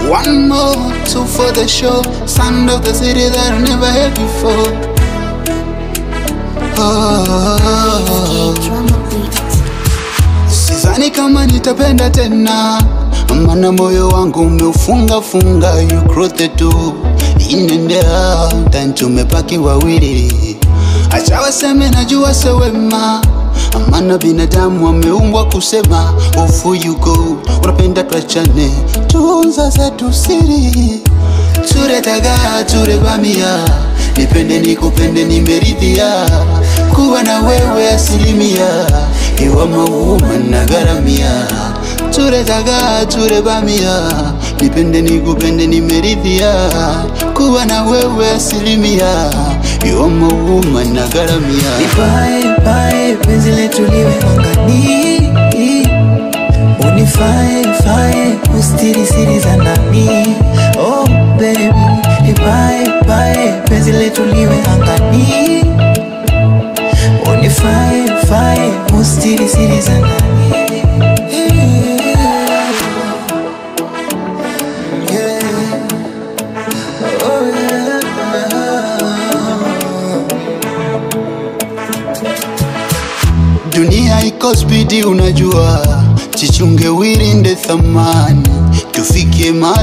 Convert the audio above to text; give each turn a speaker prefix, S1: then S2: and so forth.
S1: One more, two for the show. Sound of the city that I never heard before. Oh. Sidhani kama nitapenda tena, maana moyo wangu umeufunga funga. You cross the door, in and out, and tumebaki wawili. Acha waseme, najua sio wema, maana binadamu wameumbwa kusema. Off you go, unapenda tuachane, tunza zetu siri. Turetaga turebamia, nipende nikupende nimeridhia, kuwa na wewe asilimia, iwa mauma na gharamia. Turetaga turebamia, nipende nikupende nimeridhia, kuwa na wewe asilimia, iwa mauma na gharamia.
S2: Nipae pae penzi letu liwe angani, unifae fae ustiri siri za ndani. Oh baby, nipae pae penzi letu liwe angani, unifae fae ustiri siri za ndani. Yeah. Oh yeah.
S1: Dunia iko spidi unajua, chichunge wirinde thamani, tufike mahali.